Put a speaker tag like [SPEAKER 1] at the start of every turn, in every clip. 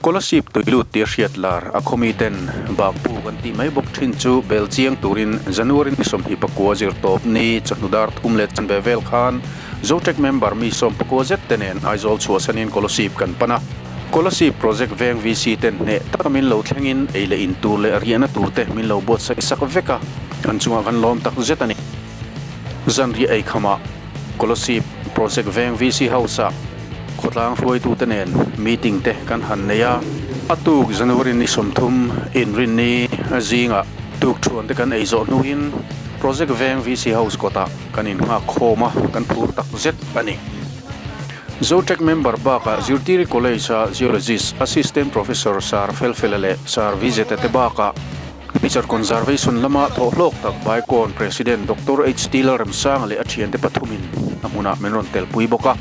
[SPEAKER 1] Kolasib tuilut tia hriat lar a khaw miten Bakpu kan tih mai bawk thin chu bel chiang turin January ni 29 zirtawp ni chawhnu dar thum leh chanve vel khan Zotrek member mi 14 zet te nen Aizawl chhuahsanin Kolasib kan pan a. Kolasib Project veng VC ten hneh taka min lo thlengin ei leh in tur leh riahna tur te min lo buatsaih sak vek a, an chungah kan lawm tak zet a ni. Zanriah ei khamah Kolasib Project veng VC House-ah khawtlang hruaitute nen meeting te kan han nei a. A tuk January ni 30 inrinni zingah tukthuan te kan ei zawh hnuin Project veng VC House kawtah kan innghak khawm a, kan phur tak zet a ni. Zotrek member bakah Zirtiri College-a Geologist Assistant Professor Sir Felfela leh Sir Vizeta te bakah Nature Conservation lama thawhhlawk tak Baikawn President Doctor HT Lalremsanga leh a thiante pathumin a hmunah min rawn telpui bawk a.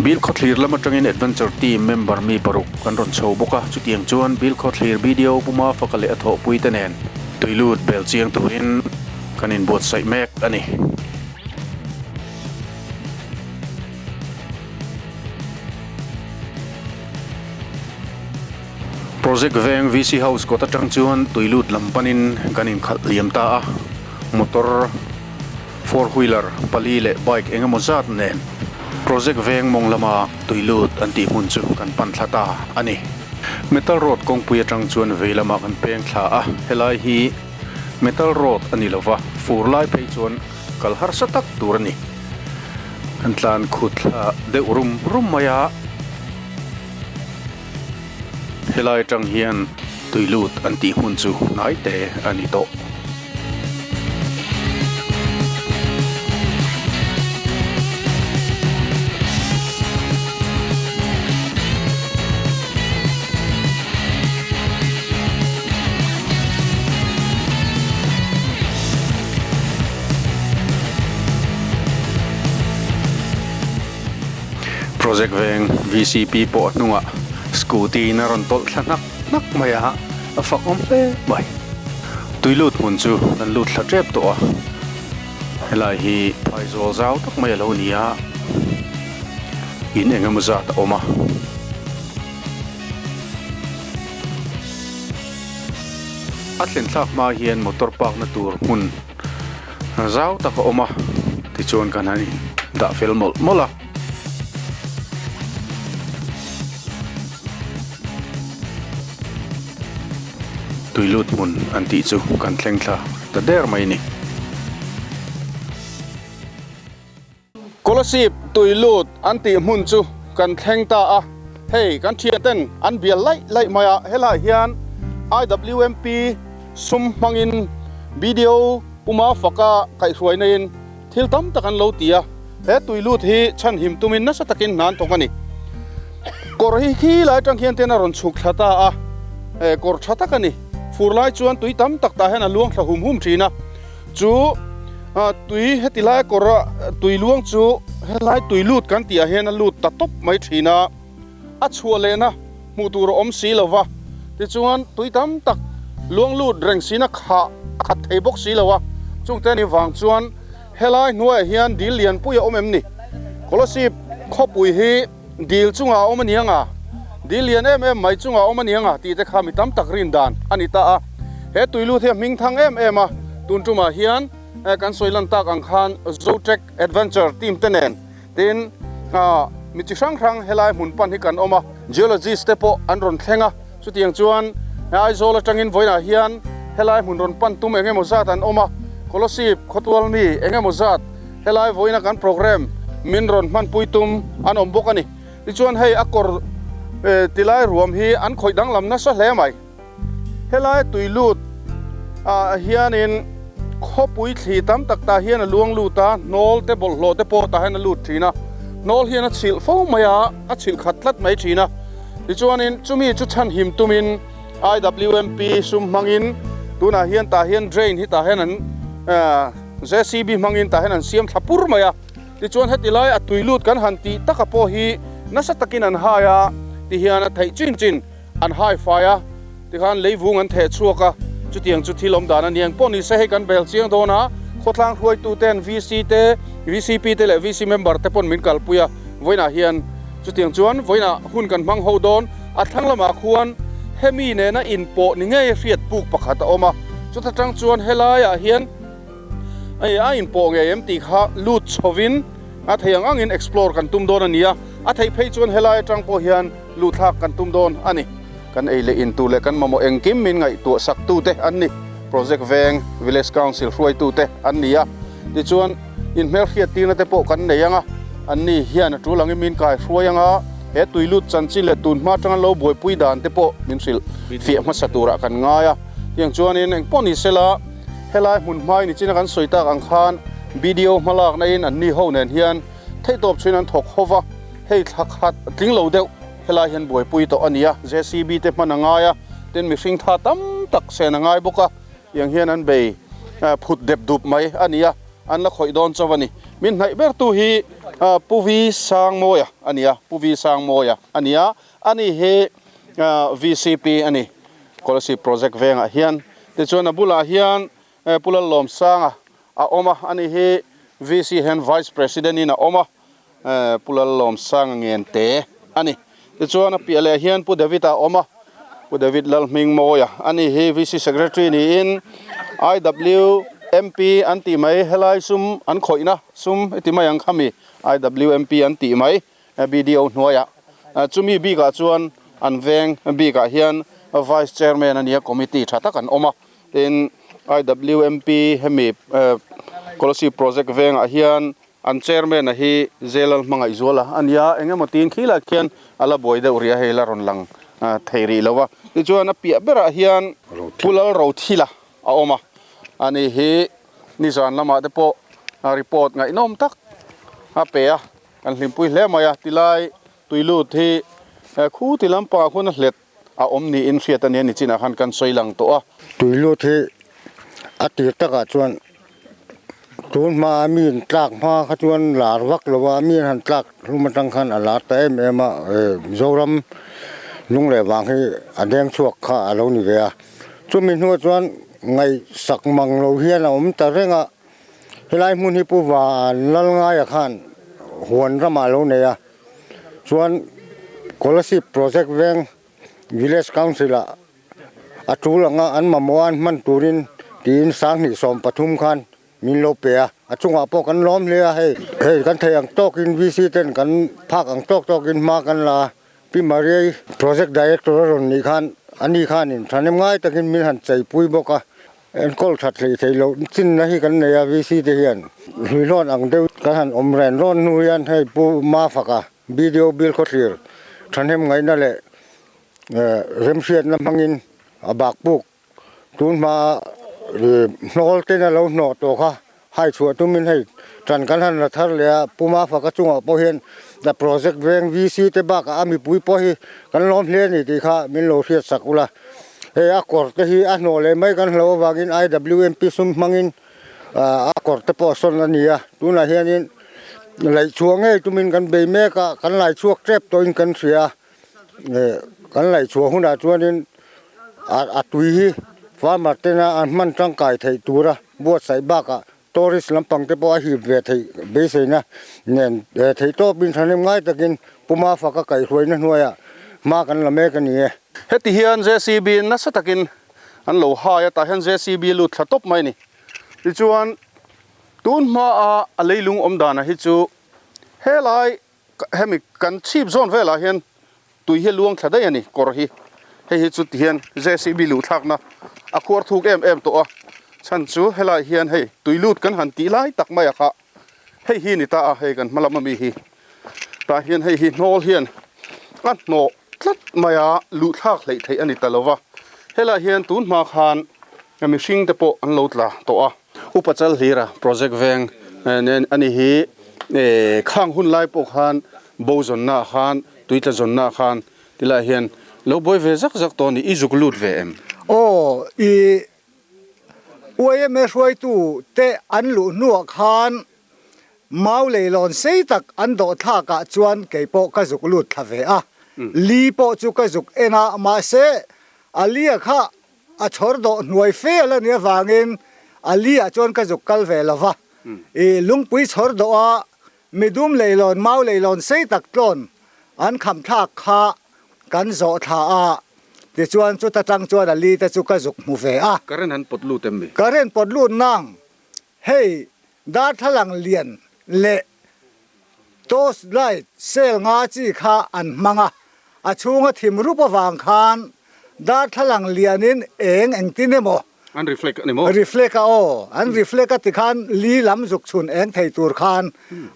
[SPEAKER 1] Bilkhawthlir lam atangin Adventure Team member mi paruk kan rawn chho bawk a, chutiang chuan Bilkhawthlir BDO Pu Mafaka leh a thawhpuite nen tuilut bel chiang turin kan inbuatsaih mek a ni. Project veng VC House kawt atang chuan tuilut lam panin kan inkhalh liam ta a, motor four wheeler pali leh bike eng emaw zat nen Project veng mawng lama tuilut an tih hmun chu kan pan thla ta a ni. Metal road kawngpui atang chuan vei lamah kan peng thla a, helai hi metal road a ni lova, fur lai phei chuan kal harsa tak tur a ni. Kan tlan khut thla deuh rum rum mai a. Helai atang hian tuilut an tih hmun chu hnai te a ni tawh. Project veng VCP pawh a hnungah scooty in a rawn tawlh thla hnak hnak mai a, a fak awm hle mai. Tui lut hmun chu kan lut thla tep tawh a, helai hi phaizawl zau tak mai a lo ni a, in eng emaw zat a awm a. A thlen thlak hma hian motor park na tur hmun zau tak a awm a, tichuan kan han in dah fel mawlh mawlh a. Tui lut hmun an tih chu kan thleng thla ta der mai a ni.
[SPEAKER 2] Kolasib tui lut an tih hmun chu kan thleng ta a, hei kan thianten an bial laih laih mai a, helaiah hian IWMP sum hmangin BDO Puma Faka kaihhruaina-in thil tam tak an lo ti a, he tui lut hi chhanhim tumin nasa takin hna an thawk a ni. Kawr hi khi lai atang hian ten a rawn chhuk thla ta a, kawr tha tak a ni. Fur lai chuan tui tam tak tah hian a luang thla hum hum thin a. Chu tui heti lai kawr a tui luang chu helai tui lut kan tih ah hian a lut ta tawp mai thin a, a chhuah lehna hmuh tur a awm si lo va, tichuan tui tam tak luang lut reng sina khah a khat thei bawk si lo a, chungte ni vang chuan helai hnuaiah hian dil lianpui a awm em ni? Kolasib khawpui hi dil chungah a awm a ni anga, dil lian em em mai chungah a awm a ni anga tih te kha mi tam tak rin dan a ni ta a. He tui lut hi a hming thang em em a, tun tumah hian kan sawi lan tak ang khan Zotrek Adventure team te nen tin mi chi hrang hrang helai hmun pan hi kan awm a, geologist te pawh an rawn thleng a, chutiang chuan Aizawl atangin vawiinah hian helai hmun rawn pan tum eng emaw zat an awm a, Kolasib khawtual mi eng emaw zat helai vawiina kan programme min rawn hmanpui tum an awm bawk a ni. Tichuan hei a kawr tilai ruam hi an khawih danglam nasa hle mai. Helai tui lut ah hianin khawpui thli tam tak tah hian a luang lut a, hnawl te bawlhhlawh te pawh tah hian a lut thin a, hnawl hian a chhilh fo mai a, a chhilh khat tlat mai thin a. Tichuanin chumi chu chhanhim tumin IWMP sum hmangin tunah hian tah hian drain hi tah hian an JCB hmangin tah hian an siam thla pur mai a. Tichuan heti lai a tui lut kan han tih taka pawh hi nasa takin an hai a, tihian a theih chin chin an hai fai a, tikhan leivung an theh chhuak a, chutiang chu thil awm dan a ni. Engpawh ni se hei kan bel chiang dawn a, khawtlang hruaitu ten VC te, VCP te leh VC member te pawn min kalpui a, vawiinah hian chutiang chuan vawiinah hun kan hmang ho dawn. A thlang lamah khuan hemi nena inpawh ni ngei hriat puk pakhat a awm a, chuta tang chuan helaiah hian a inpawh ngei em tih kha lut chhovin a thei ang angin explore kan tum dawn a ni a, a theih phei chuan helai atang pawh hian luh thlak kan tum dawn a ni. Kan ei leh in tur leh kan mamawh engkim min ngaihtuah sak tute an ni. Project Veng Village Council hruaitute an ni a, tichuan inhmelhriat tirna te pawh kan nei ang a, an ni hian a tul angin min kai hruai ang a, he tuilut chanchin leh tun hma atanga lo buaipui dan te pawh min hrilh fiah hmasa turah kan ngai a. Tiang chuanin engpawh ni sela helai hmun hmai ni china kan sawi tak ang khan BDO hmalakna in an ni ho nen hian theihtawp chhuin an thawk ho va, hei thla khat tling lo deuh helai hian buaipui tawh a ni a, JCB te hman a ngai a, tin mihring tha tam tak sen a ngai bawk a, tiang hian an bei phut dep dup mai a ni a, an la khawih dawn chauh a ni. Min hnaih ber tu hi Pu Vi Sangmawia a ni a, Pu Vi Sangmawia a ni a, ani hi VCP a ni, Kolasib Project vengah hian. Tichuan a bulah hian Pu Lallawmsanga a awm a, ani hi VC hian Vice President in a awm a, Pu Lallawmsanga Ngente a ni. Tichuan a piah leh hian Pu David a awm a, Pu David Lalhmingmawia a ni hi VC Secretary niin IWMP an tih mai helai sum an khawihna sum i ti mai ang kha mi IWMP an tih mai BDO hnuaiah chumi bikah chuan an veng bikah hian Vice Chairman a nia committee tha tak an awm a. Tin IWMP hemi Kolasib Project vengah hian An chairman a hi Zelal Hmangaihzuala a nia, eng emaw tiin khi lai khian a la buai deuh rih a, hei la rawn lang thei rih lo a. Tichuan a piah berah hian Pu Lalrothila a awm a, ani hi nizan lamah te pawh report ngaihnawm tak a pe a, kan hlimpui hle mai a, tilai tuilut hi khu ti lampangah khuan a hlet a awm niin hriat a nia ni chinah khan kan sawi lang tawh a.
[SPEAKER 3] Tuilut hi a tir takah chuan tun hmaa mi in tlak hma kha chuan lar vak lo a, mi han tlak hlum atang khan a lar ta em em a, Mizoram lung leh vang hi a deng chhuak kha a lo ni ve a. Chumi hnuah chuan ngaihsak mang lo hian a awm ta reng a, helai hmun hi Pu Vanlalngaia khan huan ramah a lo nei a. Chuan Kolasib Project Veng Village Council ah a tul anga an mamawh an hman turin tiin 2013 khan min lo pe a, a chungah pawh kan lawm hle a hei. Hei kan theih ang tawkin VC ten kan phak ang tawk tawkin hma kan la a, Pi Mariai Project Director a rawn nih khan ani khanin thahnem ngai takin min han cheipui bawk a. Enkawl that hlei thei loh chinna hi kan nei a, VC te hian hluihlawn ang deuh kan han awm ren rawn hnu hian hei Pu Mafaka BDO Bill Khawthlir thahnem ngaihna leh remhriatna hmangin a bak puk tun hma hnawl ten a lo hnawh tawh kha hai chhuah tumin hei tan kan han la thar leh a, Pu Mafaka chungah pawh hian the project veng VC te bakah a mipui pawh hi kan lawm hle a ni tih kha min lo hriat sak ula. Hei a kawr te hi a hnawh leh mai kan hlo avangin IWMP sum hmangin a kawr te pawh a sawn a ni a, tunah hianin laihchhuah ngei tumin kan bei mek a, kan laichhuak tep tawhin kan hria a, kan laihchhuah hunah chuanin a tui hi farmer tena an hman tangkai theih tura buatsaih bakah tourist lampang te pawh a hip ve theih beiseina nen theih tawpin thahnem ngai takin Puma faka kaihhruaina hnuaiah hma kan la mek a ni e.
[SPEAKER 2] Heti hian JCB nasa takin an lo hai a, tah hian JCB lut thla tawp mai a ni. Tichuan tun hmaa a leilung awm danah hi chu helai hemi kan chhip zawn velah hian tui hi a luang thla daih a ni kawr hi hei hi chu tihian JCB luh thlakna a khuar thuk em em tawh a chhan chu helai hian hei tui lut kan han tih lai tak mai a kha hei hi ni ta a hei kan hma lam ami hi tah hian hei hi hnawl hian a hnawh tlat mai a luh thlak hleih theih a ni ta lo va helai hian tun hma khan mihring te pawh an lo tla tawh a. Upa Chalhlira project veng nen a ni hi khang hun lai pawh khan bo zawnna ah khan tuitla zawnna ah khan tilai hian lo buai ve zak zak tawh a ni i zuk lut ve em?
[SPEAKER 4] Aw i YMA hruaitu te an luh hnuah khan mau leilawn sei tak an dawh thlak ah chuan kei pawh ka zuk lut thla ve a, li pawh chu ka zuk en a mahse a lia kha A chhawr dawh hnuai fe a la nih avangin a li ah chuan ka zuk kal ve lo va. I lungpui chhawr dawh a midum leilawn, mau leilawn sei tak tlawn an kham thlak kha Kan zawh thla a, tichuan chuta tang chuan a li te chu ka zuk hmu ve a.
[SPEAKER 2] Current han pawt lut em mi?
[SPEAKER 4] Current pawt lut nang, hei darthlalang lian leh torch light cell nga chi kha an hmang a, a chhunga thim rup avang khan darthlalang lianin eng engtin emaw
[SPEAKER 2] An reflect a ni maw?
[SPEAKER 4] Reflect a aw, an reflect a tikhan li lam zuk chhun eng thei tur khan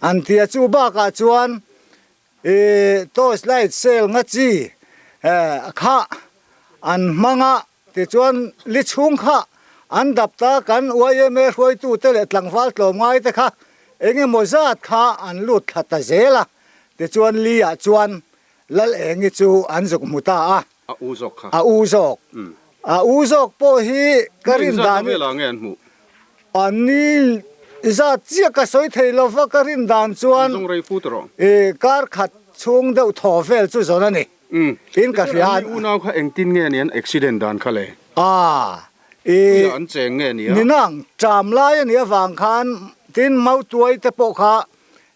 [SPEAKER 4] an ti a, chu bakah chuan I torch light cell nga chi kha an hmang a, tichuan li chhung kha an dap ta kan yma hruaitute leh tlangval tlawmngai te kha eng emaw zat kha an lut thla ta zel a, tichuan li ah chuan Lal Engi chu an zuk hmu ta a.
[SPEAKER 2] A u zawk kha.
[SPEAKER 4] A u zawk. A u zawk pawh hi ka rin dan.
[SPEAKER 2] Engzat velah nge an hmuh?
[SPEAKER 4] A ni zat chiah ka sawi thei lo va, ka rin dan chuan.
[SPEAKER 2] An zawng rei fut rawh.
[SPEAKER 4] I kar khat chhung deuh thaw vel chu zawn a ni. Tin ka hria.
[SPEAKER 2] An unau kha engtin nge ni an accident dan kha le?
[SPEAKER 4] A i.
[SPEAKER 2] Tuiah an cheng nge ni a?
[SPEAKER 4] Ninang ṭam lai a nih avang khan tin mautuai te pawh kha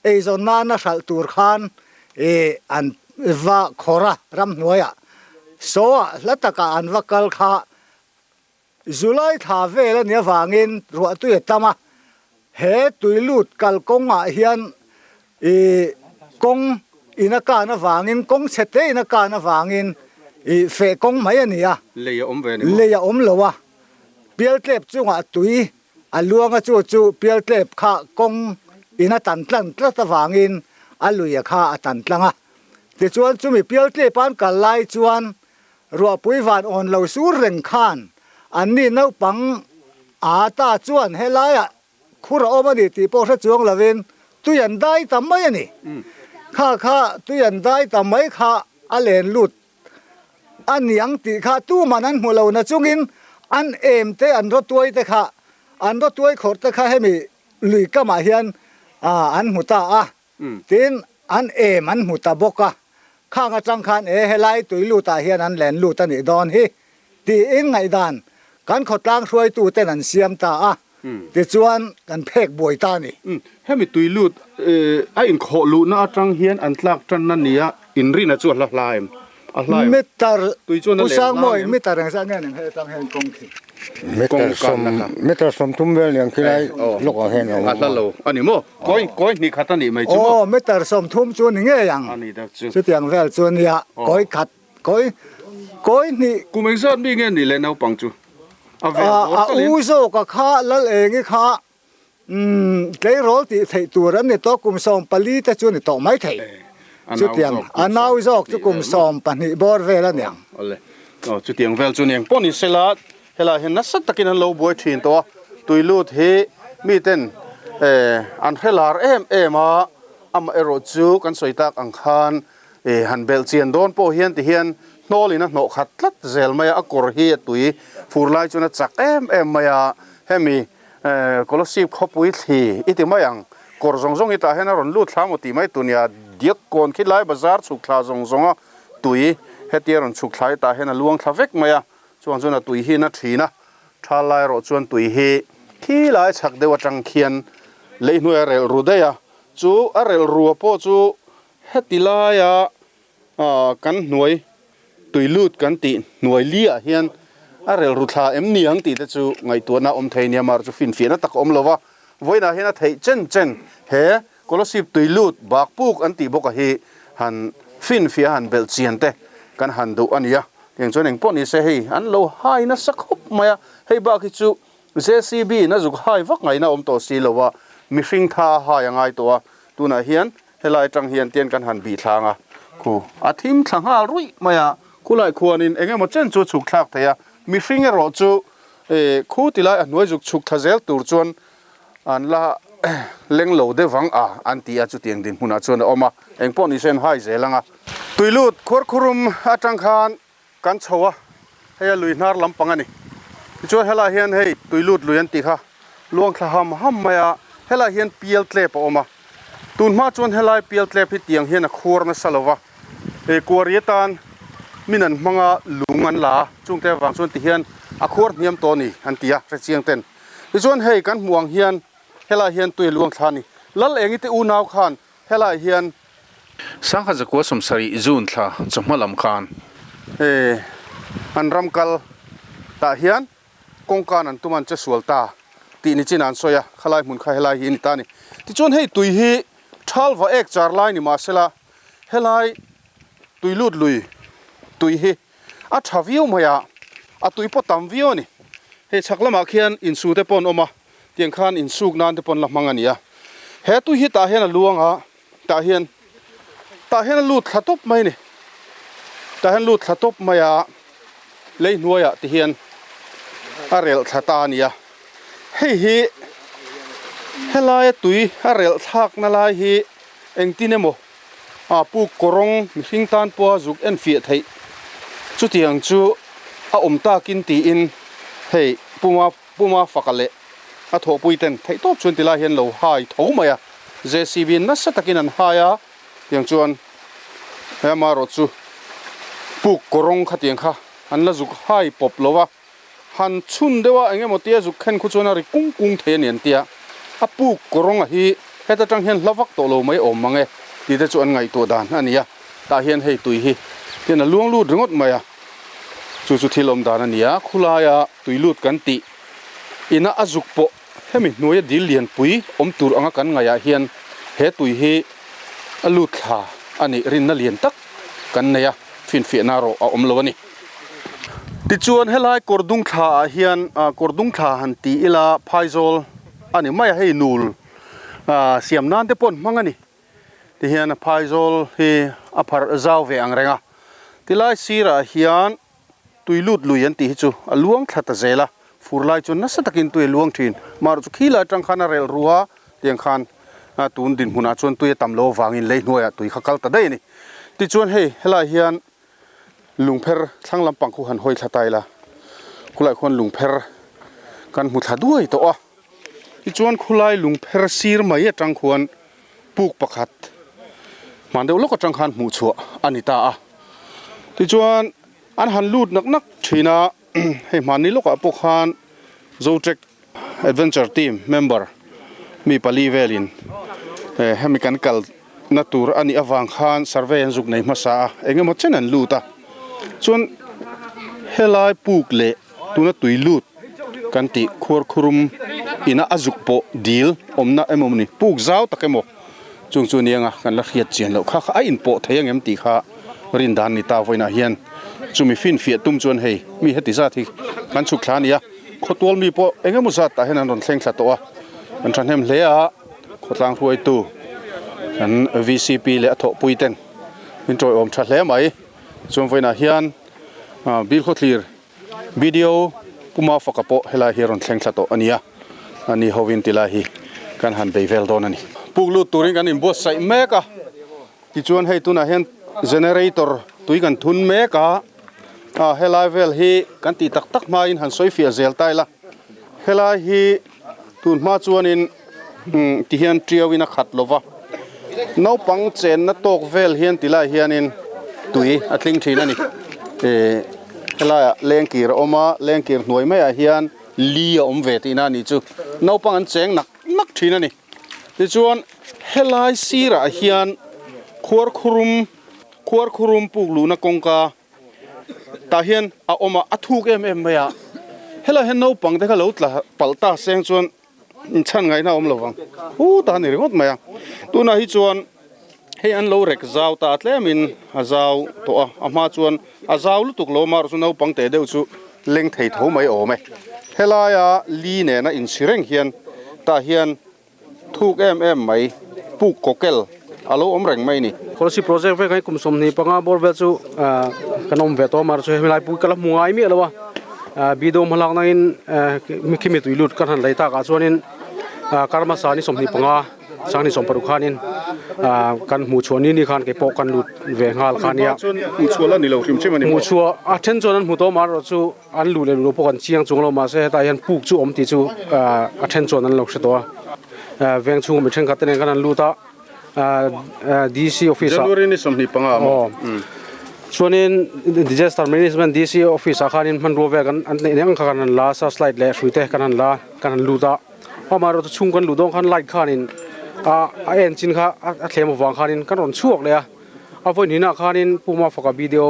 [SPEAKER 4] eizawn nana hralh tur khan i an va khawr a ramhnuaiah saw ah hla takah an va kal kha July thla vel a nih avangin ruahtui a tam a, he tui lut kal kawngah hian i kawng in a kan avangin kawng chhe te in a kan avangin i feh kawng mai a ni a,
[SPEAKER 2] Lei a awm ve a ni maw?
[SPEAKER 4] Lei a awm lo a, pialtlep chungah tui a luang a chu chu pialtlep kha kawng in a tan tlan tlat avangin a lui a kha a tan tlang a, tichuan chumi pialtlep an kal lai chuan Ruahpui van awn lo sur reng khan anni naupang a ta chuan helaiah khur a awm a ni tih pawh hre chuang lovin tui an dai ta mai a ni. Kha kha tui an dai ta mai kha a len lut a niang tih kha tuman an hmu lo na chungin an em te an rawtuai te kha an rawtuai khawrh te kha hemi lui kamah hian an hmu ta a. Tin, an em an hmu ta bawk a, khang atang khan e helai tui lutah hian an len lut a nih dawn hi tiin ngaihdan kan khawtlang hruaituten an siam ta a, tichuan kan phek buai ta a ni.
[SPEAKER 2] Hemi tui lut a inkhawh luhna atang hian an tlak tanna nia inrina chu a hla hla em? A hla em?
[SPEAKER 4] Meter,
[SPEAKER 2] Tui chuan a
[SPEAKER 4] Pu
[SPEAKER 2] len
[SPEAKER 4] Sangmawi,
[SPEAKER 2] hlang em?
[SPEAKER 4] meter engzah nge ning hei atang hian kawng khi?
[SPEAKER 3] Meter sawm, meter 30 vel niang khi lai lawk ah hian a awm
[SPEAKER 2] A hla lo a ni maw? Kawi, kawi hnih khat a nih mai chu maw?
[SPEAKER 4] Aw, meter 30 chu ni ngei ang.
[SPEAKER 2] A ni deuh chu.
[SPEAKER 4] Chutiang vel chu a nia, kawi khat, kawi, kawi hnih.
[SPEAKER 2] Kum engzat mi nge nih leh naupang chu? A vel bawr
[SPEAKER 4] A
[SPEAKER 2] talin.
[SPEAKER 4] u zawk a kha, Lal Engi kha, Umm, tleirawl tih theih tur an ni tawh, kum 14 te chu a ni tawh mai thei. Chutiang, a nau zawk chu kum 12 bawr vel a niang.
[SPEAKER 2] Awle, aw chutiang vel chu niang pawh ni sela, helaiah hian nasa takin an lo buai thin tawh a, tui lut hi miten an hre lar em em a, amaherawh chu kan sawi tak ang khan han belh chian dawn pawh hian ti hian hnawl in a hnawh khat tlat zel mai a, a kawr hi a tui fur lai chuan a chak em em mai a, hemi Kolasib khawpui thli i ti mai ang, kawr zawng zawng hi tah hian a rawn lut thla maw tih mai tur nia, diak kawn khi lai bazar chhuk thla zawng zawng a tui hetia rawn chhuk thla hi tah hian a luang thla vek mai a, chuan chuan a tui hi na thin a, tha lai erawh chuan tui hi khi lai chhak deuh atang khian lei hnuai a relh ru daih a, chu a relh rua pawh chu heti laia kan hnuai tui lut kan tih hnuai li ah hian a relru thla em ni ang tih te chu ngaihtuahna awm thei nia mar chu finfiahna tak a awm lo va, vawiinah hian a theih chen chen he Kolasib tui lut bak puk an tih bawk a hi han finfiah han belh chian te kan han duh a nia, tiang chuan engpawh ni se hei an lo hai nasa khawp mai a, hei bak hi chu JCB in a zuk hai vak ngaihna awm tawh si lo a, mihring tha a hai a ngai tawh a, tunah hian Helai atang hian tian kan han bih thlang a, khu a thim thla nghal ruih mai a, khulai khuanin eng emaw chen chu a chhuk thlak thei a, mihring erawh chu khu ti lai a hnuai zuk chhuk thla zel tur chuan an la leng lo deuh vang a an ti a, chutiang dinhmunah chuan a awm a, eng pawh ni se an hai zel ang a. Tuilut khuarkhurum atang khan kan chho a, hei a lui hnar lampang a ni. Tichuan helaiah hian hei tui lut lui an tih kha luang thla ham ham mai a, helaiah hian pial tlep a awm a. Tun hma chuan helai pial tlep hi tiang hian a khuar nasa lo va, hei kuari atan min an hmang a, lung an la a, chungte avang chuan ti hian a khuar hniam tawh a ni an ti a, hrechiang ten. Tichuan hei kan hmuh ang hian helaiah hian tui a luang thla a ni. Lal Engi te unau khan helaiah hian
[SPEAKER 1] Sangha zakua 70 June thla chawhma lam khan.
[SPEAKER 2] Eh an ram kal tah hian kawngkan an tum an che sual ta tih ni chin an sawi a, khalai hmun kha helai hi a ni ta a ni. Tichuan hei tui hi thal va ek char lai ni mahsela helai tui lut lui tui hi a tha viau mai a, a tui pawh tam viau a ni. Hei chhak lamah khian insu te pawh an awm a, tiang khan insuk nan te pawh an la hmang a ni a. He tui hi tah hian a luang a, tah hian tah hian a lut thla tawp mai a ni. Tah hian lut thla tawp mai a, lei hnuaiah ti hian a relh thla ta a ni a. Hei hi helaia tui a relh thlakna lai hi engtin emaw A puk kawrawng mihring tan pawha zuk en fiah theih chutiang chu a awm takin tiin hei Puma Puma faka leh a thawhpui ten theih tawp chuan tilai hian lo hai tho mai a, JCB nasa takin an hai a, tiang chuan he amaherawhchu puk kawrawng khatiang kha an la zuk hai pawp lo va. Han chhun deuh a eng emaw tia zuk khen khu chuan a ri kung kung thei a ni an tia. A puk kawrawnga hi heta tang hian hla vak tawh lo mai awm mang e tih te chu an ngaihtuah dan a ni a. Tah hian hei tui hi tian a luang lut ringawt mai a. Chu chu thil awm dan a ni a, khulaia tui lut kan tih ina a zuk pawh hemi hnuaia dil lianpui awm tur anga kan ngaihah hian he tui hi a lut thla a nih rinna lian tak kan nei a, finfiahna erawh a awm lo a ni. Tichuan helai kawr dung thla ah hian kawr dung thla han ti ila phaizawl a ni mai a, hei nul siam nan te pawh an hmang a ni. Tihian a phaizawl hi a pharh zau ve ang reng a, tilai sirah hian tui lut lui an tih hi chu a luang thla ta zel a, fur lai chuan nasa takin tui a luang thin. Marawh chu khi lai atang khan a relh ru a, tiang khan tun dinhmunah chuan tui a tam lo avangin lei hnuaiah tui kha kal ta daih a ni. Tichuan hei helai hian lungpher thlang lampang khu han hawi thla ta ila, khulaiah khuan lungpher kan hmu thla duai tawh a, tichuan khulai lungpher sir mai atang khuan puk pakhat hman deuh lawk atang khan hmuh chhuah a ni ta a, tichuan an han lut nak nak thin a, hei hmanni lawkah pawh khan Zotrek Adventure Team member mi pali velin hemi kan kal na tur a nih avang khan survey an zuk nei hmasa a, eng emaw chen an lut a, chuan helai puk leh tuna tui lut kan tih khuar khurum ina a zuk pawh dil awmna emaw ni puk zau tak emaw chung chu nia nga kan la hriat chian loh kha kha a inpawh thei ang em tih kha rin dan ni ta vawiinah hian chumi finfiah tum chuan hei mi heti zat hi kan chhuk thla a ni a. Khawtual mi pawh eng emaw zat tah hian an rawn thleng thla tawh a, an thahnem hle a, khawtlang hruaitu kan VCP leh a thawhpui ten min tawiawm tha hle mai. Chuan vawiinah hian Bilkhawthlir BDO Pu Mafaka pawh helai hi a rawn thleng thla tawh a ni a, ani hovin tilai hi kan han bei vel dawn a ni. Puk lut turin kan inbuatsaih mek a. Tichuan hei tunah hian generator tui kan thun mek a, ah helai vel hi kan tih tak tak hmain han sawi fiah zel ta ila, helai hi tun hma chuanin umm ti hian tiauin a khat lo va, naupang chenna tawk vel hian ti lai hianin tui a tling thin a ni. Ehh helaiah lengkir a awm a, lengkir hnuai maiah hian li a awm ve tihna a nih chu, naupang an cheng nak nak thin a ni. Tichuan helai sirah hian khuarkhurum khuarkhurum puk luhna kawngka tah hian a awm a, a thuk em em mai a. Helai hian naupang te kha lo tla palh ta seng chuan inchhan ngaihna a awm lo vang hu ta a ni ringawt mai a. Tunah hi chuan hei an lo rek zau ta tlemin a zau tawh a, a hma chuan a zau lutuk lo a, amaherawhchu naupang teh deuh chu leng thei tho mai awm e. Helaia li nena inchhi reng hian tah hian thuk em em mai puk kawkel a lo awm reng mai ni.
[SPEAKER 5] Policy project vek hi kum 25 bawr vel chu kan awm ve tawh a, mahse hemi lai pui ka la hmu ngai miah lo a, bidawm hmalak nangin khimi tui lut kan han lei takah chuanin karmasa ni 25. Sangni 60 khanin kan hmuh chhuah ni ni khan kei pawh kan lut ve nghal kha nia.
[SPEAKER 2] Hmuh chhuah la ni lo hrim hrim a ni maw?
[SPEAKER 5] Hmuh chhuah a then chuan an hmu tawh amaherawh chu an luh leh luh lo pawh kan chiang chung lo mahse hetah hian puk chu awm tih chu a then chuan an lo hre tawh a. Veng chhunga mi thenkhat te nen khan an lut a DC office ah.
[SPEAKER 2] January ni 25 a maw?
[SPEAKER 5] Chuanin Disaster Management DC office ah khanin hmanrua vel kan an neih eng kha kan han la a searchlight leh hrui te kan han la kan han lut a. Amaherawhchu chhung kan luh dawn khan light khanin a a en chin kha a thlem avang khanin kan rawn chhuak leh a, a vawi hnihna khanin Pu Mafaka video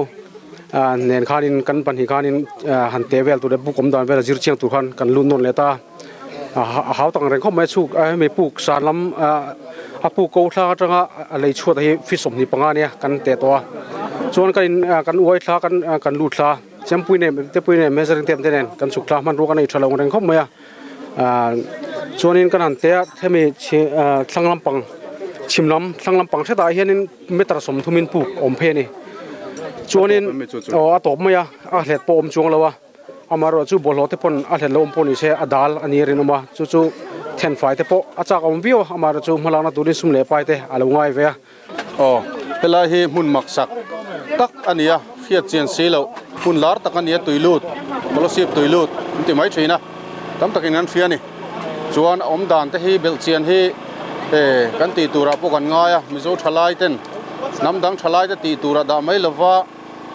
[SPEAKER 5] Nen khanin kan pahnih khanin han teh vel tur leh puk awm dan vel a zir chiang tur khan kan lut nawn leh ta a hau tak ang reng khawp mai a chhuk hemi puk san lam a puk ko thlak atanga a lei chhuat hi feet 25 ania kan teh tawh a chuan kan in kan uai thla kan kan lut thla chempui nen te pui nen measuring tape te nen kan chhuk thla hmanrua kan ei tha lo ang reng khawp mai a. Chuanin kan han teh a hemi thlang lampang chhim lam thlang lampang hretah hianin meter 30 in puk awm phei a ni chuanin aw a tawp mai a a hlet pawh a awm chuang lo a amaherawh chu bawlhhlawh te pawn a hlet lo awm pawh ni se a dal a ni a rinawm a chu chu thenfai te pawh a chak awm viau a amaherawh chu hmalakna turin sum leh pai te a lo ngai ve a.
[SPEAKER 2] Aw, helai hi hmun maksak tak a ni a, hriat chian si loh hmun lar tak a ni a, tuilut, Kolasib tuilut an ti mai thin a, tam takin an hria a ni. Chuan a awm dan te hi belh chian hi kan tih turah pawh kan ngai a, Mizo thalai ten hnam dang thalai te tih turah dah mai lova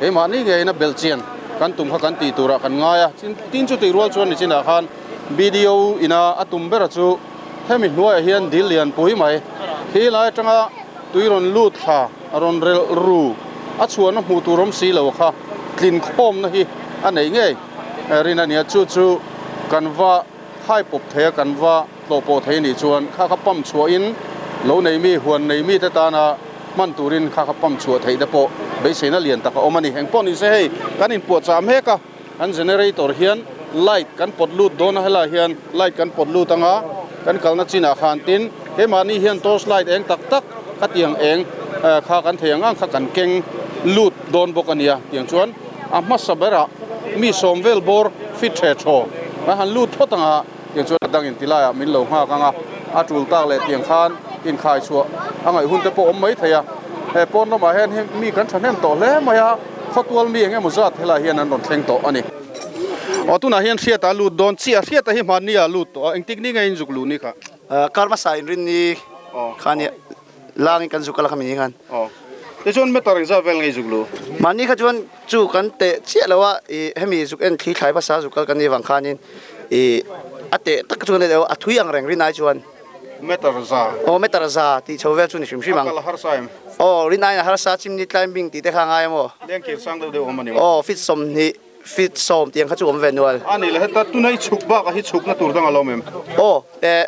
[SPEAKER 2] keimahni ngeiin a belh chian kan tum kha kan tih turah kan ngai a, tin chu tih rual chuan nichinah khan BDO ina a tum bera chu Hemi hnuaiah hian dil lian pui mai khi lai atanga tui rawn lut thla a rawn relh ru a chhuahna hmuh tur awm si lo kha tlin khawmna hi a neih ngei rin a nia chu chu kan va hai pawp thei a kan va tlawh pawh thei anih chuan kha kha pump chhuahin lo nei mi huan nei mi te tana hman turin kha kha pump chhuah theih te pawh beiseina lian tak a awm a ni. Engpawh ni se hei kan inpuahchah mek a. Kan generator hian light kan pawt lut dawn a, helaiah hian light kan pawt lut anga kan kalna chinah khan tin keimahni hian torch light eng tak tak kha tiang eng kha kan thei ang ang kha kan keng lut dawn bawk a nia. Tiang chuan a hmasa berah mi sawm vel bawr fit the thaw kan han lut phawt anga tiang chuan a dangin ti laiah min lo nghak anga a tul tak leh tiang khan inkhai chhuah a ngaih hun te pawh awm mai thei a. He pawn lamah hian mi kan thahnem tawh hle mai a. Khawtual mi eng emaw zat helaiah hian an rawn thleng tawh a ni. Aw tunah hian Hriata a lut dawn chiah, Hriata hi hmanni ah a lut tawh a, engtik ni nge in zuk luh ni kha?
[SPEAKER 6] Kar hmasa in rin ni kha nia, langin kan zuk a la kha mi ni khan.
[SPEAKER 2] Aw, tichuan meter engzat vel nge i zuk luh?
[SPEAKER 6] Hmanni kha chuan chu kan teh chiah lo a, ih hemi zuk en thli thlai hmasa zuk kal kan nih vang khanin ih a teh tak chu kan nei lo, a thui ang reng rin ai chuan.
[SPEAKER 2] Meter za.
[SPEAKER 6] Aw meter za tih chho vel chu ni hrim hrim ang.
[SPEAKER 2] A kal a harsa em?
[SPEAKER 6] Aw rin aiin a harsa chimney climbing tih te kha a ngai em aw?
[SPEAKER 2] Leng kir sang deuh deuh awm a ni maw?
[SPEAKER 6] Aw feet 20 feet 10 tiang kha chu awm ve nual.
[SPEAKER 2] A ni le heta tuna i chhuk bakah hi chhukna tur dang a lo awm em?
[SPEAKER 6] Aw eh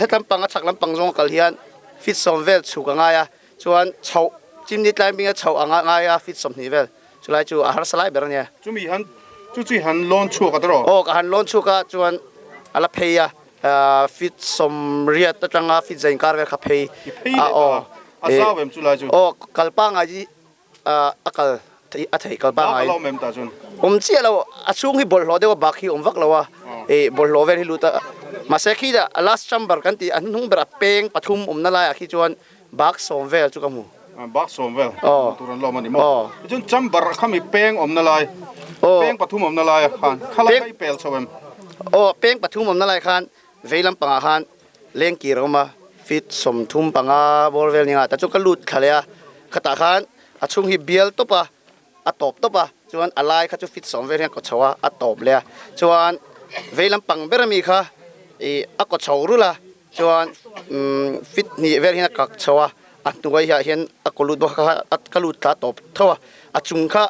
[SPEAKER 6] het lampang a chhak lampang zawng a kal hian feet 10 vel chhuk a ngai a chuan chhoh chimney climbing a chhoh a ngai a feet 20 vel chulai chu a harsa lai ber a nia.
[SPEAKER 2] Chumi han chu chu i han lawn chhuak a tawh?
[SPEAKER 6] Aw ka han lawn chhuak a chuan a la phei a. Feet 80 atanga feet 100 inkar vel kha phei a aw.
[SPEAKER 2] A zau em chu lai chu?
[SPEAKER 6] Aw kal pangai hi a kal a theih kal pangai.
[SPEAKER 2] Bak a lo awm em tah chuan?
[SPEAKER 6] Awm chiah lo, a chhung hi bawlhhlawh deuh a bak hi awm vak lo a, ih bawlhhlawh vel hi lut a. Mahse khi last chamber kan tih a hnuhnung ber a peng pathum awmna laiah khi chuan bak 10 vel chu ka hmu.
[SPEAKER 2] Bak 10 vel hmu tur an lo awm a ni maw? Tichuan chamber kha mi peng awmna lai, peng pathum awmna lai khan kha lai kha i pel chho em?
[SPEAKER 6] Aw, peng pathum awmna lai khan vei lampangah khan lengkir a awm a, feet 35 bawr vel ni nga ta chu ka lut thla leh a, khatah khan a chhung hi bial tawp a, a tawp tawp a, chuan a lai kha chu feet 10 vel hian kaw chho a, a tawp leh a, chuan vei lampang ber ami kha ih a kaw chho rulh a, chuan feet 2 vel hian a kak chho a, a hnuai ah hian a kaw lut bawk a, ka lut thla tawp tho a, a chung kha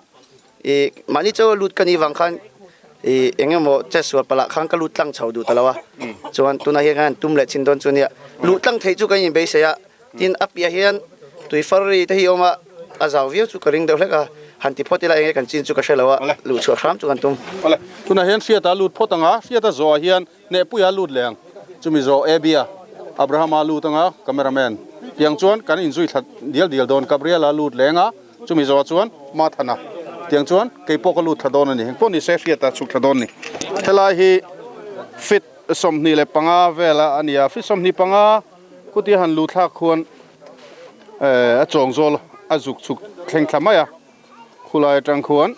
[SPEAKER 6] Ih mahni chaw lut ka nih vang khan ih eng emaw che sual palh ah khan ka lut tlang chho duh ta lo a, chuan tunah hian kan han tum leh chin dawn chu nia, luh tlang theih chu kan inbeisei a, tin a piah hian tui far ri te hi a awm a, a zau viau chu ka ring deuh hlek a, han ti phawt ila eng nge kan chin chu ka hre lo a, luh chhuah hram chu kan tum.
[SPEAKER 2] Awle, tunah hian Hriata lut phawt ang a, Hriata zawhah hian Hnehpuia lut leh ang, chumi zawh Abia, Abrahama lut anga cameraman tiang chuan kan inzui thla dial dial dawn, Gabriela lut leng a, chumi zawhah chuan Mathana tiang chuan kei pawh ka lut thla dawn a ni, engpawh ni se Hriata chhuk thla dawn a ni. Helai hi feet 25 vel a ni a, feet 25 khutia han lut thlak khuan a chawng zawl a zuk chhuk thleng thla mai a. Khulai atang khuan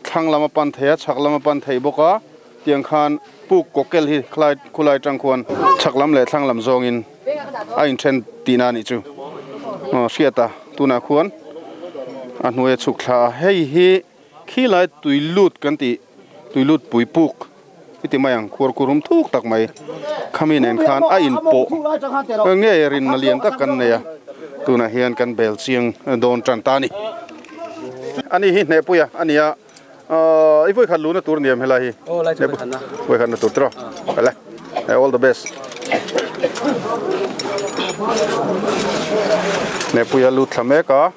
[SPEAKER 2] thlang lam a pan thei a, chhak lam a pan thei bawk a, tiang khan puk kawkel hi khlai khulai atang khuan chhak lam leh thlang lam zawngin a inthen tihna a nih chu. Aw hriat a, tunah khuan a hnuai a chhuk thla a, hei hi khilai tui lut kan tih tui lut pui puk i ti mai ang, khuar kurum thuk tak mai khami nen khan a inpawh nge rinna lian tak kan nei a, tunah hian kan bel chiang dawn tan ta a ni. Ani hi hnehpui a a ni a. I vawi khat luhna tur niam helai hi.
[SPEAKER 5] Aw lai chu vawi khatna.
[SPEAKER 2] Vawi khatna tur tiraw. Kal e. All the best. Nepuia lut thla mek a.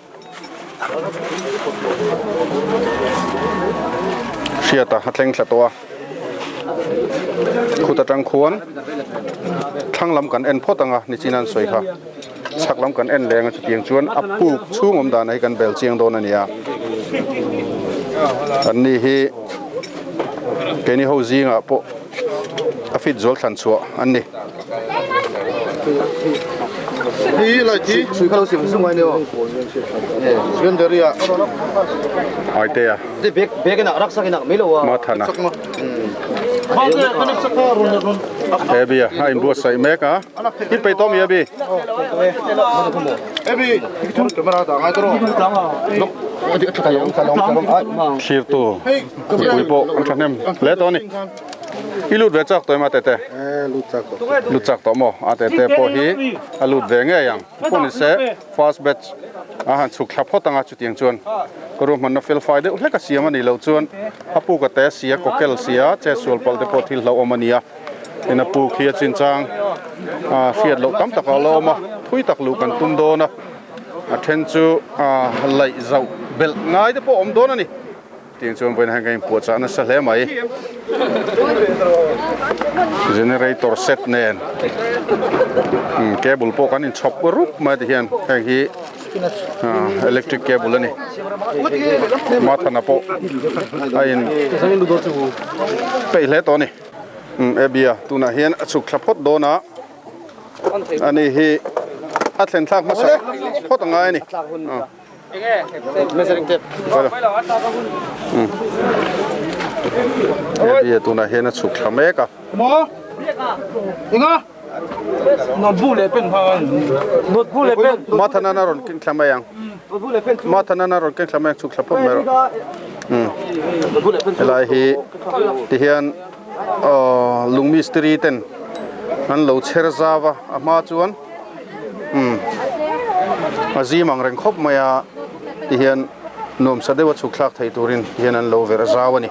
[SPEAKER 2] Hriata a thleng thla tawh a. Khut atang khuan thlang lam kan en phawt ang a nichin an sawi kha. Chhak lam kan en leng a chutiang chuan a puk chhung awm dan hi kan bel chiang dawn a ni a. An ni hi keini ho zingah pawh a fit zual thlan chhuah an ni. Aitea Mathana Abby a a inbuatsaih mek a i peih tawh mi Abby? Thlirtu mipui pawh an thahnem hle tawh a ni. I lut ve chak tawh em a tete? Lut chak tawh maw? A tete pawh hi a lut ve ngei ang. Pawh ni se first batch a han chhuk thla phawt ang a chutiang chuan ka ruahmanna fel fai deuh hlek a siam a nih loh chuan a puk a te si a kawkel si a chetsual palh te pawh thil hlauhawm a ni a. Tin a puk hi a chinchang a hriat loh tam tak a la awm a, thui tak luh kan tum dawn a, a then chu a laih zauh belh ngai te pawh a awm dawn a ni. Tiang chuan vawiin hian kan inpuahchah nasa hle mai. Generator set nen cable pawh kan inchhawp rup mai ti hian heng hi electric cable a ni. Mathana pawh a in peih hle tawh a ni. Abia tunah hian a chhuk thla phawt dawn a, ani hi a thlen thlak hmasa phawt a ngai a ni. Abia tunah hian a chhuk thla mek a. Mathana a rawn keng thla mai ang. Mathana a rawn keng thla mai ang chhuk thla phawt mai rawh. Helai hi tihian lung mistiri ten an lo chher zau a, a hma chuan a zim ang reng khawp mai a tihian nuamsa deuha chhuk thlak thei turin tihian an lo verh zau a ni.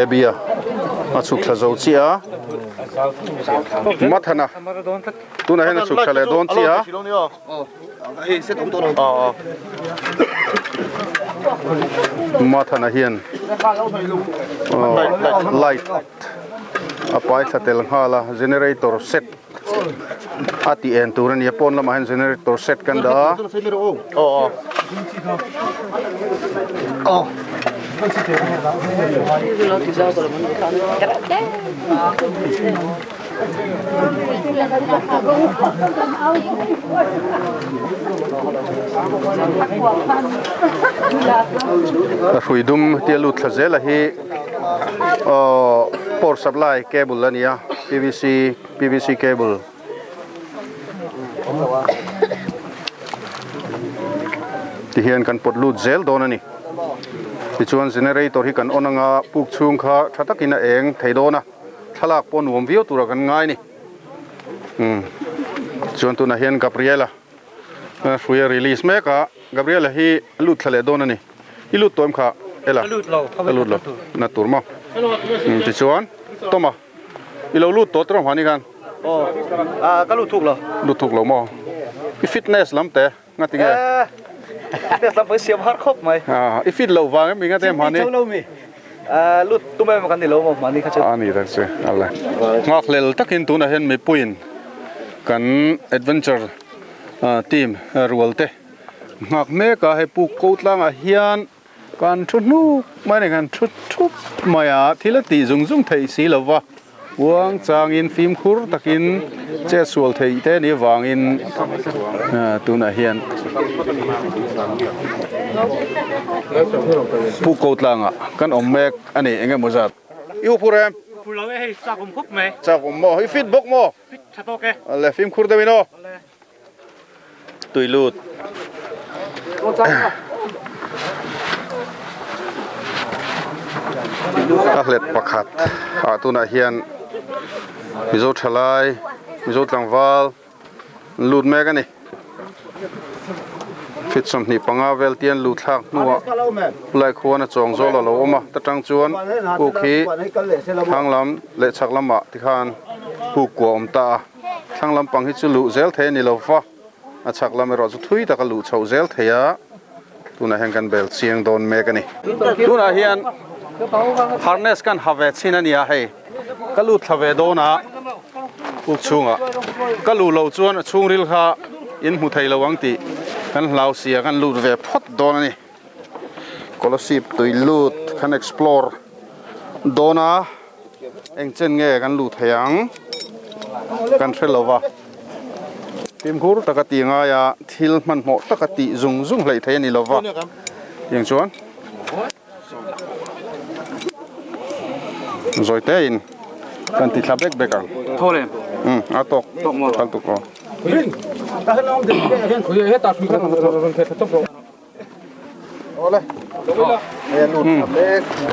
[SPEAKER 2] Abby a a chhuk thla zo chiah a, Mathana tunah hian a chhuk thla leh dawn chiah a. Mathana hian light a pai thla tel nghal a generator set a tih en tur a ni a pawn lamah hian generator set kan dah a. A hrui dum tia lut thla zela hi aww power supply cable a ni a pvc pvc cable tihian kan pawt lut zel dawn a ni tichuan generator hi kan on anga puk chhung kha tha takin a eng thei dawn a. Thlalak pawh nuam viau tura kan ngai ni. Umm chuan tunah hian Gabriela hrui a release mek a, Gabriela hi a lut thla leh dawn a ni. I lut tawh em kha Ela?
[SPEAKER 5] A lut lo,
[SPEAKER 2] a lut lo na tur maw? Umm tichuan Toma i lo lut tawh tawh hmani khan?
[SPEAKER 6] Aw ah ka lut thuk lo.
[SPEAKER 2] Lut thuk lo maw? I fitness lam te nga tinge?
[SPEAKER 6] Fitness lam pawh i siam har khawp mai.
[SPEAKER 2] Ah i fit loh vang em mi nga te hmani?
[SPEAKER 6] Chimni cho lo mi. Lut tum em kan ni lo maw mahni kha chu.
[SPEAKER 2] A ni tak chu a la. Nghakhlel takin tunah hian mipuiin kan adventure team rual te nghak mek a, hei puk ko tlangah hian kan thu hnuk mai a ni, kan thu thup mai a, thil a tih zung zung theih si lo va. Uang changin fimkhur takin chetsual theih te ni vangin tunah hian Pu Kotlanga kan awm mek a ni eng emaw zat. I u phur em?
[SPEAKER 5] Phur lo e hei chak awm khawp mai.
[SPEAKER 2] Chak awm maw? I fit bawk maw?
[SPEAKER 5] Fit tha tawk e.
[SPEAKER 2] Ale fimkhur deuhin aw. Tui lut. A hlet pakhat ah tunah hian Mizo thalai, Mizo tlangval an lut mek a ni. Feet 25 vel tian luh thlak hnuah khulai khuan a chawng zawl a lo awm a, ta tang chuan puk hi thlang lam leh chhak lamah tikhan puk kua a awm ta a, thlang lampang hi chu luh zel thei a ni lo va, a chhak lam erawh chu thui taka luh chhoh zel thei a, tunah hian kan bel chiang dawn mek a ni. Tunah hian harness kan ha ve chhin a nia hei ka lut thla ve dawn a puk chhungah ka luh loh chuan a chhungril kha in hmu thei lo ang tih kan hlau sia kan lut ve phawt dawn a ni. Kolasib tui lut kan explore dawn a eng chen nge kan luh thei ang kan hre lo va fimkhur taka tih ngai a thil hmanhmawh taka tih zung zung hleih thei a ni lo va tiang chuan zawi te in kan ti thla bek bek ang um a tawk thal tuk aw.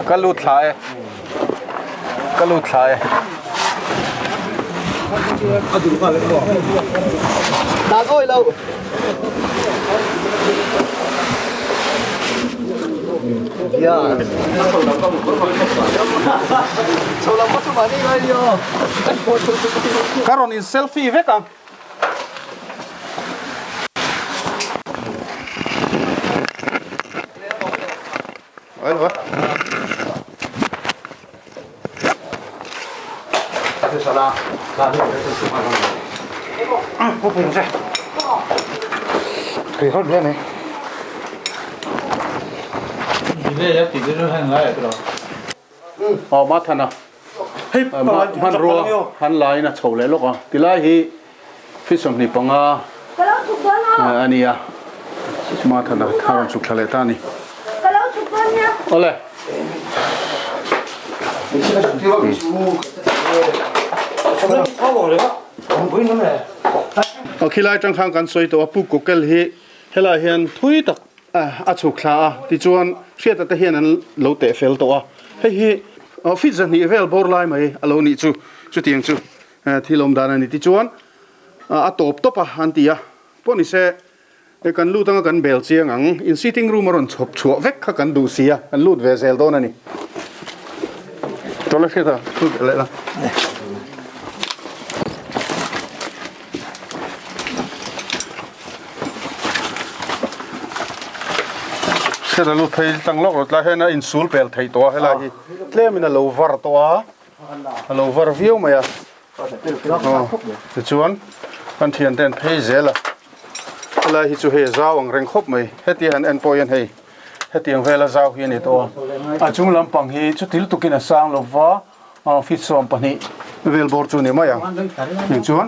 [SPEAKER 2] Ka lut thla e ka lut thla e Ka rawn in selfie vek ang. Aw Mathana hmanrua han lain a chho leh lawk a tilai hi feet 25 a ni a Mathana a rawn chhuk thla leh ta a ni awle. Aw khilai atang khan kan sawi tawh a Pu Kukel hi helaiah hian thui tak A chhuk thla a, tichuan Hriata te hian an lo teh fel tawh a, hei hi feet 200 vel bawr lai mai a lo nih chu, chutiang chu thil awm dan a ni. Tichuan a tawp tawp a an ti a, pawh ni se kan lut anga kan bel chiang ang, in sitting room a rawn chhawp chhuah vek kha kan duh si a, kan lut ve zel dawn a ni. Tawla Hriata lut leh la. Hriat lut phei tlang lawk lo tlai hian a insul pel theih tawh a helai hi tlemin a lo var tawh a a lo var viau mai a aw tichuan kan thiante an phei zel a helai hi chu hei a zau ang reng khawp mai heti han en pawh hian hei hetiang vela zau hi a ni tawh a a chung lampang hi chuti lutukin a sang lo va. Aw feet 12 vel bawr chu ni mai ang eng chuan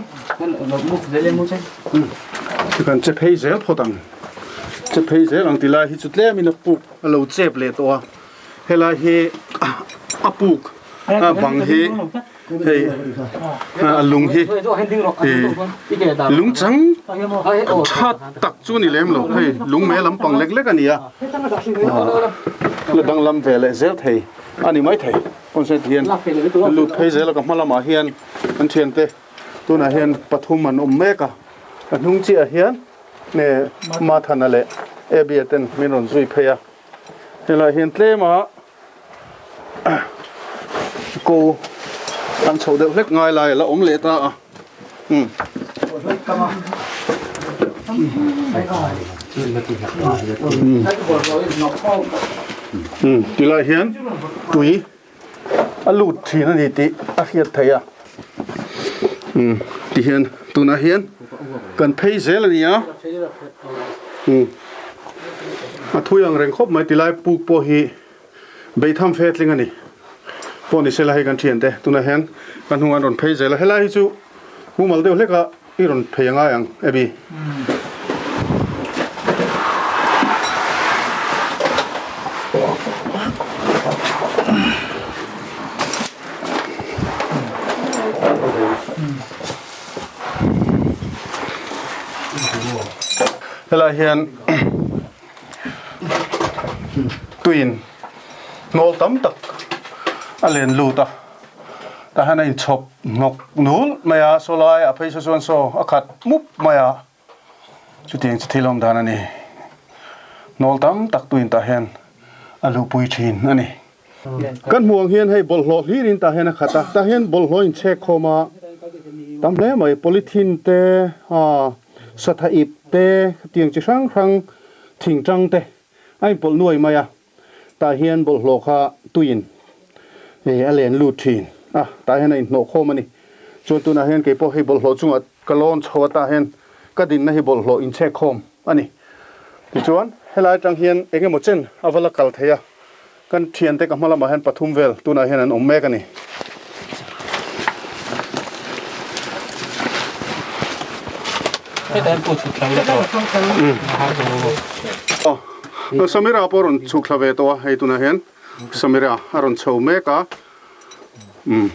[SPEAKER 2] kan che phei zel phawt ang che phei zel ang tilai hi chu tlem in a puk a lo chep leh tawh a helai hi a puk a bang hi hei a lung hi lung chang tha tak chu ni lem lo hei lung mei lampang lek lek a ni a la danglam ve leh zel thei a ni maithei. Concert hian an lut phei zel a ka hma lamah hian an thiante tunah hian pathum an awm mek a a hnung chiah hian nge Mathana leh Abby-a ten min rawn zui phei a helaiah hian tlema ko an chhoh deuh hlek ngai lai a la awm leh ta a umm. Tilai hian tui a lut thin a ni tih a hriat theih a ti hian tunah hian kan phei zel a ni a a thui ang reng khawp mai tilai puk pawh hi beitham fe tling a ni pawh ni sela hei kan thiante tunah hian kan hnungah an rawn phei zel a helai hi chu mumal deuh hlek a I rawn phei angai ang Abby. Helai hian tuiin hnawl tam tak a len lut a. Tah hian a inchhawp hnawk nul mai a, saw lai a phei saw chuan saw a khat mup mai a, chutiang chu thil awm dan a ni. Hnawl tam tak tuin tah hian a luhpui thin a ni. Kan hmuh ang hian hei bawlhhlawh hlirin tah hian a khat a, tah hian bawlhhlawh inchhek khawm a tam hle mai. Polythene te, satha ip te, khatiang chi hrang hrang thingtang te a inpawlh nuai mai a, tah hian bawlhhlawh kha tuiin a len lut thin a, tah hian a inhnawh khawm a ni. Chuan tunah hian keipawh hei bawlhhlawh chungah ka lawn chho a, tah hian ka dinna hi bawlhhlawh inchhek khawm a ni. Tichuan helai atang hian eng emaw chen a va la kal thei a, kan thiante ka hma lamah hian pathum vel tunah hian an awm mek a ni. Aw Samira pawh a rawn chhuk thla ve tawh a, hei tunah hian Samira a rawn chho mek a. Umm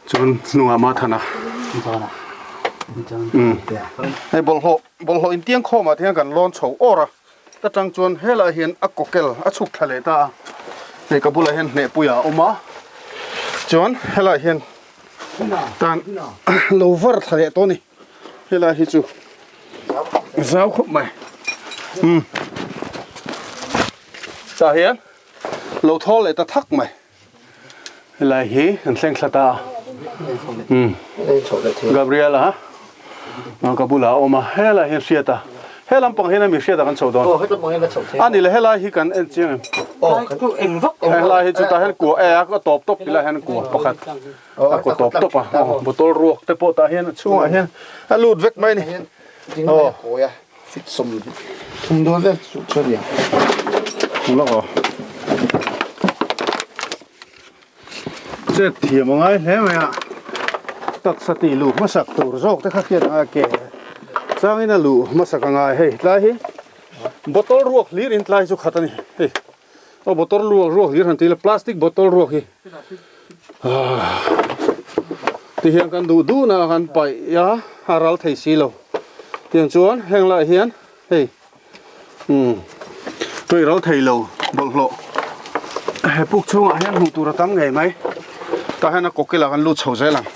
[SPEAKER 2] chuan hnungah mah than a umm hei bawlhhlawh bawlhhlawh intiang khawmah te hian kan lawn chho awr a ta tang chuan helaiah hian a kawkel a chhuk thla leh ta a hei ka bulah hian hnehpuiah a awm a chuan helaiah hian tan lo var thla leh tawh a ni helai hi chu zau khawp mai umm tah hian. Lo thawl leh ta thak mai. Helai hi kan thleng thla ta a. Umm. Gabriela ka bulah a awm a, helai hian hriat a. He lampang hian a mi hriat a kan chho dawn. A ni le helai hi kan en chiang em? Helai hi chutah hian kua e a tawp tawp tilai hian kua pakhat a kua tawp tawp a. Bottle ruak te pawh tah hian a chhungah hian a lut vek mai a ni. Aw.
[SPEAKER 6] Fit 30 dawn vel chu chuan nia.
[SPEAKER 2] Lawk aw. Chet thiam a ngai hle mai a. Taksa tih luh hmasak tur zawk te kha khian a ngai ke. Changin a luh hmasak a ngai hei tlai hi bottle ruak hlir in tlai chu khat a ni hei. Aw bottle ruak ruak hlir han ti ila plastic bottle ruak hi ti hian kan duh duh na kan paih a a ral thei si lo tiang chuan heng lai hian hei umm tui ral thei lo bawlhhlawh he puk chhungah hian hmuh tur a tam ngei mai tah hian a kawkil ah kan lut chho zel ang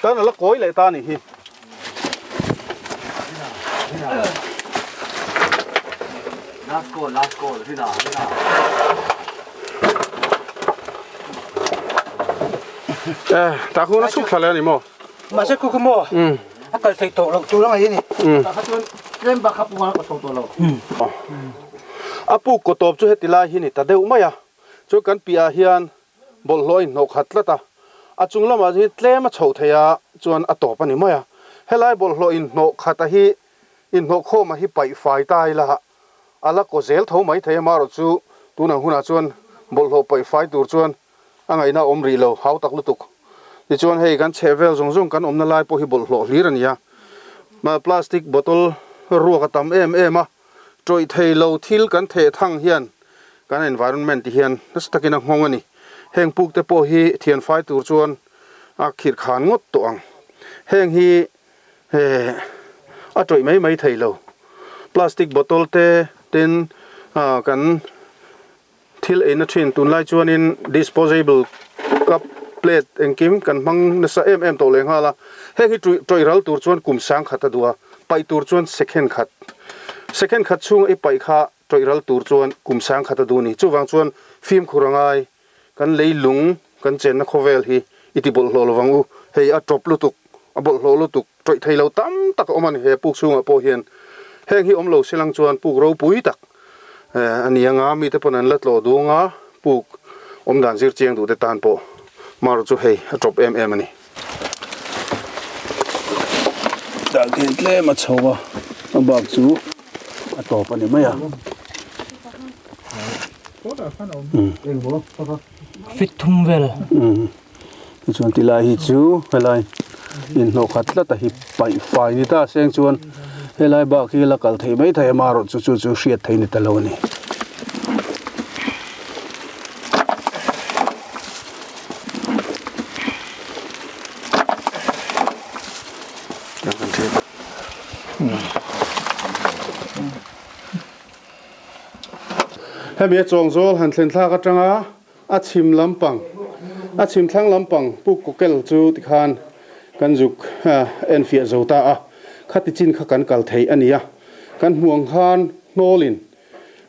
[SPEAKER 2] tan a la kawi leh ta a nih hi. Eh, ta khu na chhuk thla le ani maw?
[SPEAKER 7] Mahse khu khu maw? A kal thei tawh loh tur angai ani.
[SPEAKER 6] Ta kha chuan tlem bak kha puma ka chho tawh lo.
[SPEAKER 2] A puk kaw tawp chu heti lai hi ni ta deuh mai a. Chuan kan piah ah hian Bawlhhlawh a inhnawh khat tlat a, a chung lamah hi tlem a chhoh theih a chuan a tawp a ni mai a. Helai bawlhhlawh inhnawh khat a hi inhnawh khawm a hi paih fai ta ila a la kaw zel tho mai thei a, marawh chu tunang hunah chuan bawlhhlawh paih fai tur chuan a ngaihna a awm rih lo, hau tak lutuk. Tichuan hei kan chheh vel zawng zawng kan awmna lai pawh hi bawlhhlawh hlir a ni a, plastic bottle ruak a tam em em a, Tawih thei lo thil kan theh thang hian kan environment ti hian nasa takin a nghawng a ni. Heng puk te pawh hi thianfai tur chuan a khirh khan ngawt tawh ang. Heng hi a tawih mai mai thei lo. Plastic bottle te tin kan Thil eina thin tunlai chuanin disposable cup, plate engkim kan hmang nasa em em tawh leh nghal a, heng hi tawih ral tur chuan kum sang khat a duh a, paih tur chuan second khat, second khat chhunga i paih kha tawih ral tur chuan kum sang khat a duh a ni. Chuvang chuan fimkhur a ngai, kan leilung kan chenna khawvel hi i ti bawlhhlawh lovang u, hei a tawp lutuk, a bawlhhlawh lutuk, tawih thei lo tam tak a awm a ni he puk chhungah pawh hian heng hi awm lo silang chuan puk ropui tak a ni anga mite pawn an la tlawh dung a puk awm dan zir chiang duh te tan pawh marawh chu hei a tawp em em a ni. Dah khian tlem a chho a a bak chu a tawp a ni mai a.
[SPEAKER 7] Fit thum vel.
[SPEAKER 2] Tichuan tilai hi chu helai inhnawh khat tlat a hi paih fai ni ta seng chuan helai bak hi la kal thei mai thei a marawh chu chu chu hriat thei ni ta lo a ni. Hemi a chawngzawl han thlen thlak atanga A chhim lampang, a chhim thlang lampang Puk Kokel chu tikhan kan zuk enfiah zo ta a, khati chin kha kan kal thei a ni a. kan hmuh ang khan hnawlin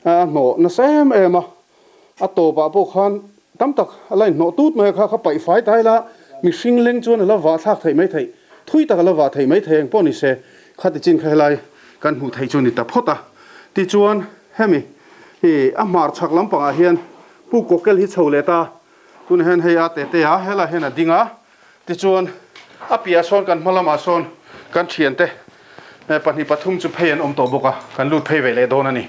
[SPEAKER 2] a hnawh nasa em em a, a tawpah pawh khan tam tak a la inhnawh tut mai a, kha kha paih fai ta ila mihring leng chuan a la vah thlak theih mai theih, thui tak a la vah theih mai thei eng pawh ni se, khati chin kha helai kan hmuh theih chu a ni ta phawt a. Tichuan hemi hi a hmar chhak lampangah hian Pu Kawkel hi chho leh ta, tunah hian hei a tete a, helaiah hian a ding a, Tichuan, a piahah sawn kan hma lamah sawn kan thiante 2 3 chu phei an awm tawh bawk a, kan lut phei ve leh dawn a ni.